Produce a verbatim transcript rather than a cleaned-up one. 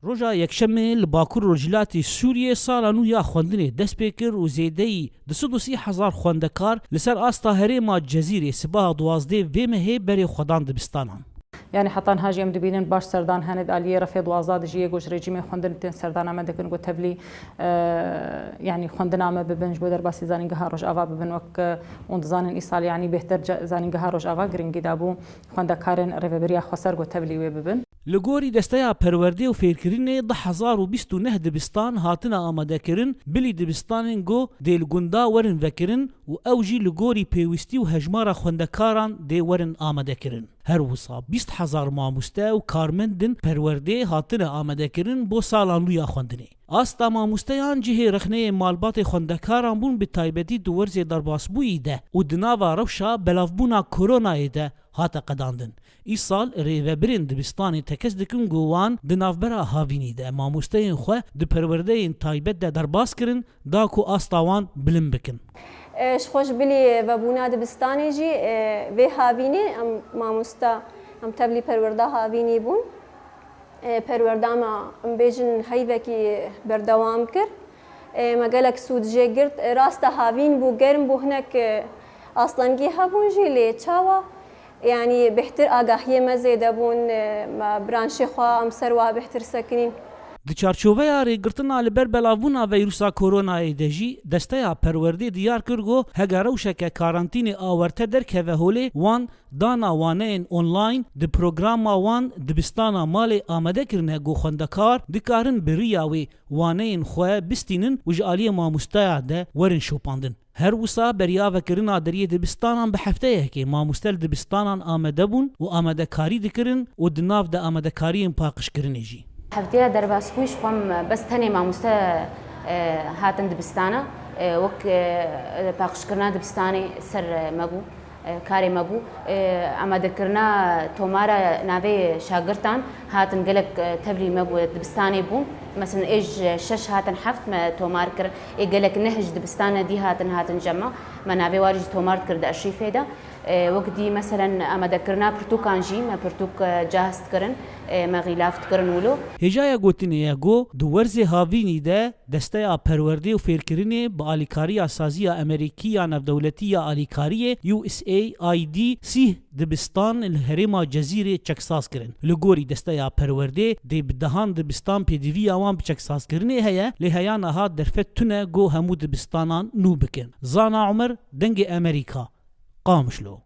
Roja Yekşemê li Bakur Rojhilatê Sûriyê sala nû ya xwendinê dest pê kir û zêdeyî du sed û sî hezar xwendekar li ser asta herêma Cezîrê sibeha duwazdeh vê mehê berê xwe dan dibistanan. Yani heta niha jî em dibînin baş serdan hene di aliyê refê duwazdeh de jî yê ku ji rejîmê xwendin tên serdan, em dikin ku tevlî, e, yani xwendina me bibin, ji bo derbasî zanîngeha Rojava bibin, wek, e, hûn dizanin îsal yani bêhtir ca-, zanîngeha Rojava giringî dabû xwendekarên Rêveberiya Xweser ku tevlî wê bibin. Li gorî Desteya Perwerdê û Fêrkirinê du hezar û bîst û neh dibistan hatine amadekirin, bilî dibistanên ku dê li gunda werin vekirin û ew jî li gorî pêwîstî û hejmara xwendekaran dê werin amadekirin. Her wisa bîst hezar mamoste û karmendên perwerdê hatine amadekirin bo sala nû ya xwendinê. Asta mamosteyan cihê rexneyê malbatê xwendekaran bûn, bi taybetî di werzê derbasbûyî de û di nava rewşa belavbûna koronayê de hate qedandin. Îsal rêvebirên dibistanê tekez dikin ku wan di navbera havînî de mamosteyên xwe di perwerdeyên taybet de derbas kirin, da ku asta wan bilind bikin. E, ji xwe ji bilî vebûna dibistanê jî, e, vê havînê em mamosta, em tevlî perwerda havînî bûn. E, perwerda me, em bêjin heyvekî berdewam kir. E, me gelek sûd jê girt. E, rasta havîn bû, germ bû, hinek, e, astengî hebûn jî, lê çawa? Yani bêhtir agahiyê me zêde bûn, e, me branşê xwe em ser wa bêhtir sekinîn. Di çarçoveya rêgirtina li ber belavbûna veyrusa koronayê de jî Desteya Perwerdê diyar kir ku hege rewşeke karantînê awerte derkeve holê, wan dana waneyên online di programa wan dibistana malê amade kirine ku xwendekar dikarin bi riya wê waneyên xwe bistînin û ji aliyê mamosteya de werin şopandin. Her wisa beriya vekirina deriyê dibistanan bi hefteyekê mamoste li dibistanan amade bûn û amadekarî dikirin û di nav de amadekariyên paqijkirinê jî. Hefteya derbasbûyî ji xwe em bes tenê mamoste, e, hatin dibistana, e, wek, e, paqijkirina dibistanê ser, e, me bû, e, karê me bû. E, amadekirina tomara navê şagirtan hatin gelek, e, tevlî me bû, dibistanê bûn. Mesela ê ji şeş hatin heft me tomar kir, ê gelek neh ji dibistana dî hatin, hatin cema. Me navê warî jî tomar dikir di eşîfê de. E, wek dî, meselen, amadekirina pirtûkan jî, me pirtûk, e, cihaz dikirin, e, me xîlaf dikirin wilo. Hêjaya gotinê ye ku di werzê havînî de Desteya Perwerdê û Fêrkirinê bi alîkariya Saziya Emerîkî ya Navdewletî ya Alîkariyê, U S A I D, sîh dibistan li herêma Cezîrê çeksaz kirin. Li gorî Desteya Perwerdê dê bi dehan dibistan pêdiviya wan bi çeksazkirinê heye, lê heya niha derfet tune ku hemû dibistanan nû bikin. Zana Omer, Dengê Emerîka, Qamişlo.